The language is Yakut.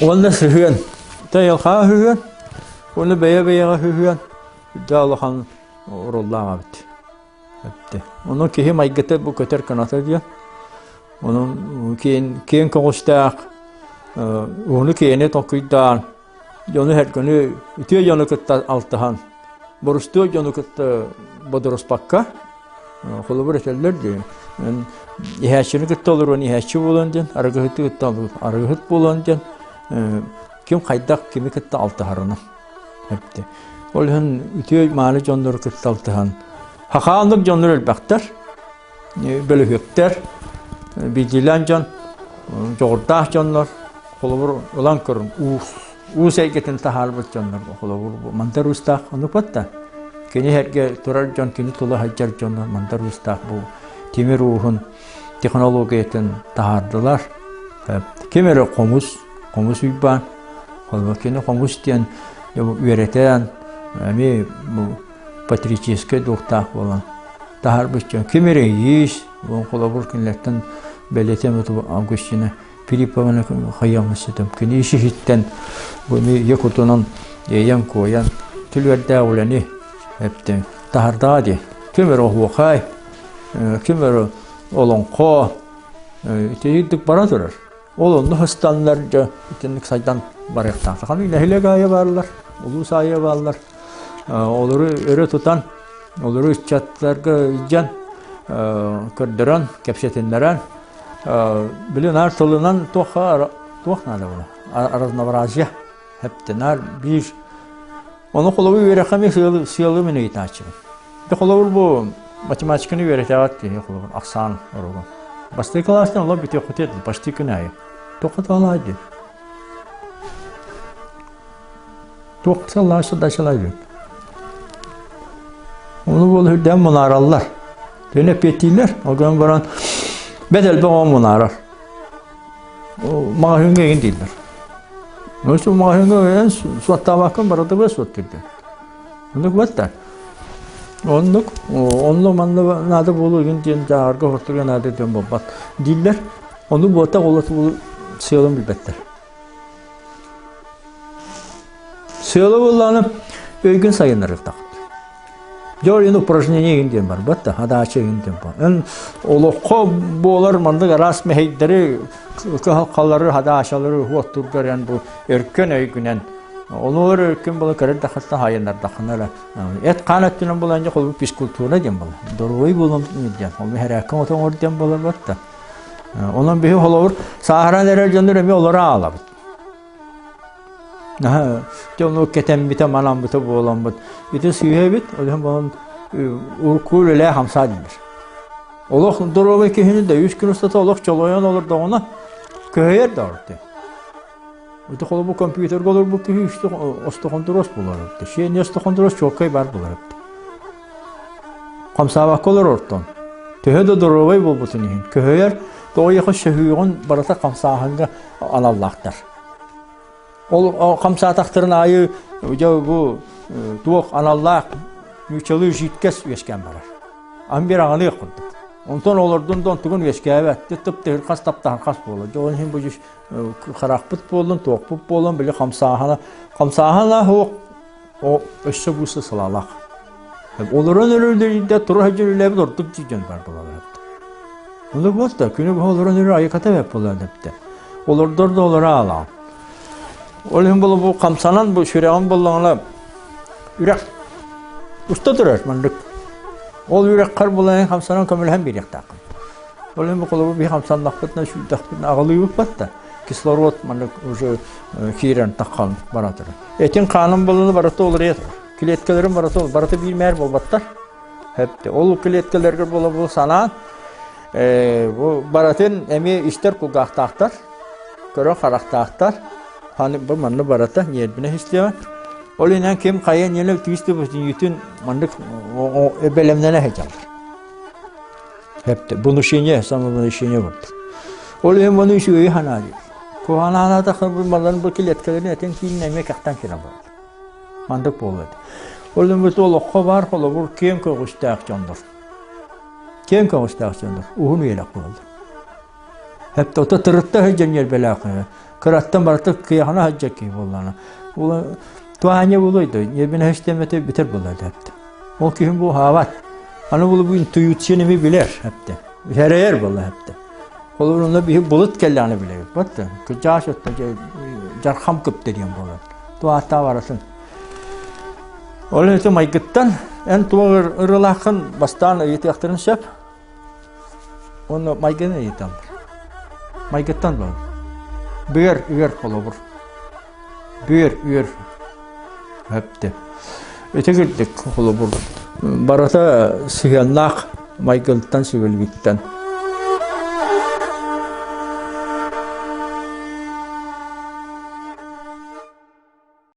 Уонна сыһыан. Тайылхаа сыһыан, уонна бэйэ-бэйэҕэ сыһыан үрдэ улахан оруоллаах эбит. Эттэ. Онон киһи майгыта бу көтөр кыната диэн. Онон киэн, киэҥ көҕүстээх, уһуну киэни толкуйдаан, дьону эргини үтүө дьону кытта алтыһан, борустуой дьону кытта бодоруспакка, холобур этэллэр дии, иһээччини кытта олоруон иһээччи буолан диэн, арыгыһыты кытта арыгыһыт буолан диэн, ким хайдах кими кытта алтыһарынан. Эпти. Ол иһин үтүө мааны дьоннору кытта алтыһан, хахааннык дьоннор элбэхтэр, бөлүһүөктэр, биирдиилээн дьон, дьоҕурдаах дьоннор, холобур, ылан көрүҥ, уус, уус эйгэтин таһаарбыт дьоннор, холобур, Мандар Уустаах оннук да. Кини эргэ турар дьон, кини тула сылдьар дьоннор Мандар Уустаах бу тимир ууһун технологиятын таһаардылар. Ким эрэ хомус, хомус уйбаан, холобур, кини хомус диэн үөрэтэн, эмиэ бу патриотическай дуохтаах буолан таһаарбыт дьон. Ким эрэ иис, холобур, кинилэртэн бэлиэтээн Августина Филипповна хайыаммысытым. Кини ис иһиттэн бу ийэ кутунан иэйэн-куойан түлүөрдээх үлэни эптин таһардаҕа дии. Ким эрэ оһуохай, ким эрэ олоҥхо итинник бара турар. Ол онно хыстаннар дьэ итинник сайдан барыахтаах. Ханнык нэһилиэк аайы бааллар, улуус аайы бааллар. Олору өрө тутан, олору ыччаттарга илдьэн, көрдөрөн, кэпсэтиннэрэн, били наар тылынан туохха туох наада була разнообразие хэптэнаар биир ону холобур үөрэххэ эмиэ сыалы сыалы мин ыйытааччыбын. Дьэ холобур бу математиканы үөрэтэҕит киһи холобур ахсаан оругун. Бастакы кылаастан олор бүтүөххүтү почти күн аайы. Туохха туһалаах диэн. Туох сыллаах сылдачалар диэн. Ону буол үрдээн мунаараллар. Төнө эппиэттииллэр. Ол гынан баран бэт элбэх оҕо мунаарар. Маҕаһыыҥҥа игин дииллэр. Өссө маҕаһыыҥҥа эн суоттаабаккын барытыгар суоттуурдун. Оннук батта. Оннук, онно манна наада буолуо игин диэн дьааҕарга хортуга наада диэн буолбат дииллэр. Ону буотах ол сыалын билбэттэр. Сыала буоллаҕына өйгүн сайыннарыахтааххыт. Дьэ ол иһин упражнение игин диэн барбат да, адаача игин диэн бар. Эн олоххо буолар маннык араас мэһэйдэри, кыһалҕалары, хадаачалары уоттургар эн бу өркөн өйгүнэн Олор өркөн була көрөр да хаста хайыннардаххына эрэ эт-хаан өттүнэн буолан дьэ холбуу физкультура диэн буолар. Доруобай буолуом диэн. Ол миһэрээккэ оҥор диэн буолар батта. Онон биһи холобур сааһыран эрэр дьоннор эмиэ олоро аалабыт. Наһаа дьону кэтэммитэ манаммыта буоламмыт. Ити сыыһа эбит, ол иһин буолан урукку үлэлээ хамсаа дииллэр. Олох доруобай киһини да үс күн устата олох чолойон олордоҕуна көһүйэр да орто. Ити холобур компьютерга олорбут киһи үстэ остохондроз буолар эбит. Сиэнни остохондроз чуолкай баар буолар эбит. Хамсаабакка олорортон төһө да доруобай буолбутун иһин көһөйөр тоҕо сөһүөҕүн барыта хамсааһыҥҥа аналлаахтар. Ол хамсаатахтарын аайы дьэ бу туох аналлаах нууччалыы жидкость үөскээн барар. Ан биир аҕыныах курдук. Онтон олордун да онтугун үөскээбэт. Тып-тыһырхас таптаһырхас буолар. Дьэ ол иһин бу харахпыт буоллун, туохпут буоллун, били хамсааһына, хамсааһына суох о өссө быысы сылаалаах. Олорон өлөрдөрүйдэ тура сылдьар үлэбит ордук дьон бар буолалар. Ону буолта, күнү быһа олорон өрө айыката бэп буолар дэптэ. Олордор да олоро аалаҕын. Ол иһин була бу хамсанан бу сүрэҕин буллаҕына үрэх уста турар маннык. Ол үрэххэр булан хамсанан көмөлөһөн биэриэхтааххын. Ол иһин бу холобур биһи хамсаннахпытына сүүрдэхпитинэ аҕалыыбыт да кислород маннык уже киирэн таххан бара турар. Этин хаанын булуну барыта уларыйа турар. Клеткаларын барыта барыта биир мээр буолбаттар. Хэпте. Ол клеткаларга буола бу санаан бу барытын эмиэ истэр кулгаахтаахтар, көрөр харахтаахтар. Ханы бу манна барыта ньиэрбинэ система. Ол иһинэн ким хайа ньиэлэ тиисти бүтүннүүтүн маннык бэлэмнэнэ сылдьаллар. Хэпте. Внушение, самовнушение курдук. Ол иһин маны үчүгэйи санаа диир. Куһаҕан санаатахха бу малларын бу клеткаларын этин киинин эмиэ кэхтэн киирэн барар. Мандык буолуо этэ. Ол иһин бу олоххо баар холобур киэҥ көҕүстээх дьоннор. Киэҥ көҕүстээх дьоннор уһун үйэлээх буолаллар. Хэпте ото тырытта сылдьан ньиэрбэлээх. Кыраттан барыта кыйахана сылдьар киһи буоллаҕына. Ол туох буолуой да, ньиэрбинэ систиэмэтэ бүтэр буолла эппитэ. Ол киһим бу уһаабат. Аны бу бу интуицияны эмиэ билэр эппитэ. Сэрэйэр буолла эппитэ. Холобур, онно биһи булут кэллэҕинэ билэбит. Бат кыдьааш отто дьархам кыпта диэн буолар. Туааттаа баратын. Ол ити майгыттан эн туох ырылааххын бастаан ыйытыахтарын сөп. Уонна майгыны ыйыталлар. Майгыттан буолар. Быар үөр холобур. Бүөр үөр өптө. Ити курдук холобур барыта сыһыаннаах майгынтан сүгүлгүттэн.